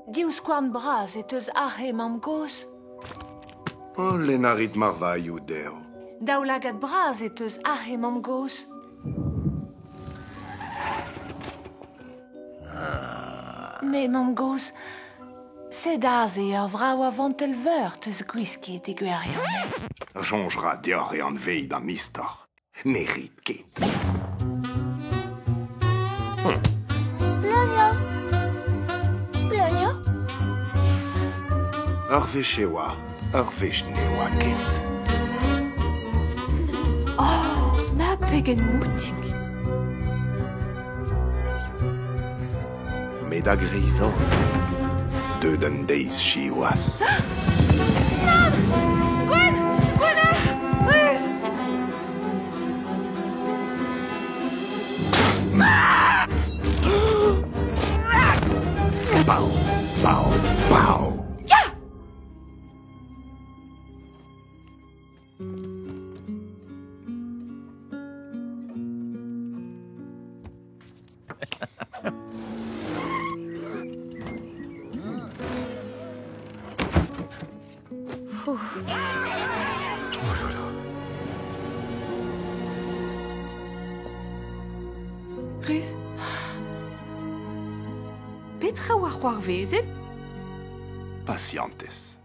Divskouarn bras e teus aze, mamm-gozh. Lenn a rit marvailhoù dezho. Daoulagad bras e teus aze, mamm-gozh. Met mamm-gozh, sed aze ur vrav a vantell veur 'teus gwisket e gwirionez. Soñj 'ra deoc'h e anveit an istor. Ne rit ket. Bleuniañ. Bleuniañ. Ur wech e oa, ur wech ne oa ket. Oh, na pegen moutik. Met a-greiz-holl, deut un deiz siwazh. Nann! Gwenn! Gwenn! Ruz! Pow! Pow! Pow! Ya! Ruz. Petra oa c'hoarvezet? Pasiantez.